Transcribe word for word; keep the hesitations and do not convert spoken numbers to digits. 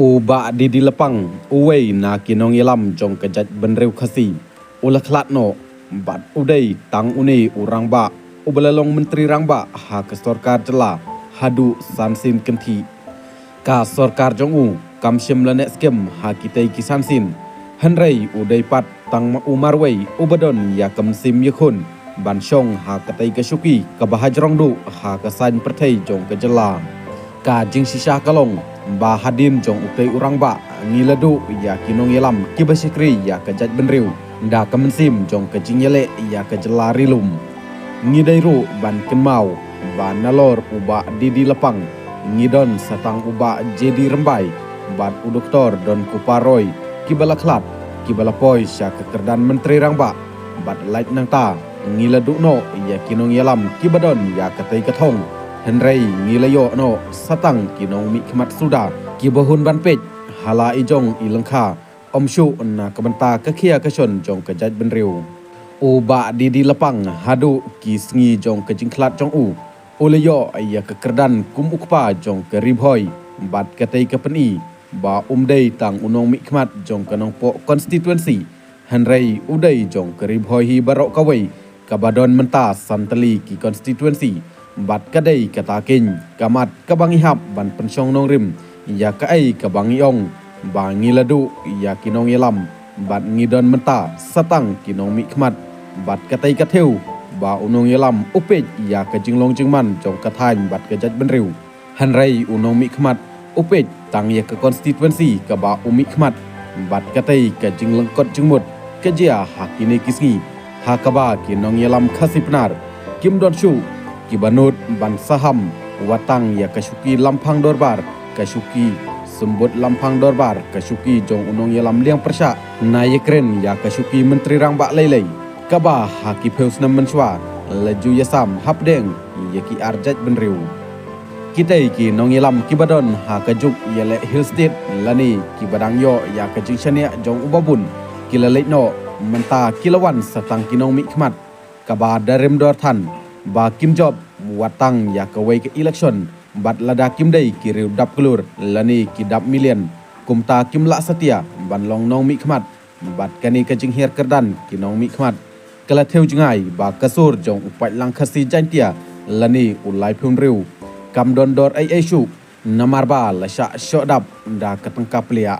U Bah D D Lapang, uwei na ki nongïalam jong ka jaitbynriew Khasi, u la khlad noh bad u dei tang une u rangbah uba la long Myntri Rangbah ha ka sorkar jylla haduh san sien kynthih. Ka sorkar jong u kam shym la neh skhem ha kitei ki san sien, hynrei u dei pat tang ma u marwei uba don ïa ka mynsiem ïakhun ban shong ha katei ka shuki kaba hajrong duh ha ka saiñ pyrthei jong ka jylla. Ka jingshisha ka long ba hadien jong utei u rangbah, ngi la duh ïa ki nongïalam kiba shakri ïa ka jaitbynriew da ka mynsiem jong ka jingïaleh ïa ka jylla ri lum. Ngi dei ruh ban kynmaw ba nalor u Bah D D Lapang, ngi don sa tang u Bah J D Rymbai bad u Doktor Donkupar Roy, kiba la khlad, kiba la poi sha ka kyrdan Myntri Rangbah. Bad lait nangta, ngi la duh noh ïa ki nongïalam kiba don ïa katei ka thong, hynrei ngi la ïoh noh sa tang ki nongmihkhmat suda kiba hun ban peit ha la i jong i lyngkha, ym shuh na ka bynta ka khia ka shon jong ka jaitbynriew. U Bah D D Lapang, haduh ki sngi jong ka jingkhlad jong u, u la ïoh ïa ka kyrdan kum u kpa jong ka Ri Bhoi bad katei ka pyni ba um dei tang u nongmihkhmat jong ka Nongpoh constituency, hynrei u dei jong ka Ri Bhoi hi baroh kawei, kaba don mynta san tylli ki constituency. Bad ka dei kata keiñ ka mat kaba ngi hap ban pynshong nongrim ïa kaei kaba ngi ong ba ngi la duh ïa ki nongïalam bad ngi don mynta sa tang ki nongmihkhmat. Bad katei ka thew ba u nongïalam u peit ïa ka jinglong jingman jong ka thaiñ bad ka jaitbynriew, hynrei u nongmihkhmat u peit tang ïa ka constituency kaba u mihkhmat. Bad katei ka jinglyngkot jingmut ka jia ha kine ki sngi, ha kaba ki nongïalam Khasi Pnar kim don shuh kiba nud ban saham wat tang ïa ka shuki Lamphang Dorbar, ka shuki Symbud Lamphang Dorbar, ka shuki jong u nongïalam Liang Pyrshah, na ïakren ïa ka shuki Myntri Rangbah lei lei, kaba ha ki phew snem mynshuwa la ju ïasam hapdeng ïa ki ar jaitbynriew. Kitei ki nongïalam kiba don ha ka juk ïaleh Hill State lane kiba dang ïoh ïa ka jingshaniah jong u babun, ki la leit noh, mynta ki la wan sa tang ki nongmihkhmat, kaba da rim dor than ba kim jop wat tang ïa kawei ka election, bad lada kim dei ki riew dap klur lane ki dap million, kumta kim lah satia ban long nongmihkhmat. Bad kane ka jinghiar kyrdan ki nongmihkhmat ka la thew jngai ba ka sur jong u paidlang Khasi Jaintia lane u Laiphewmriew kam don dor ei ei shuh, namar ba la shah shoh dap da ka tyngka pliah.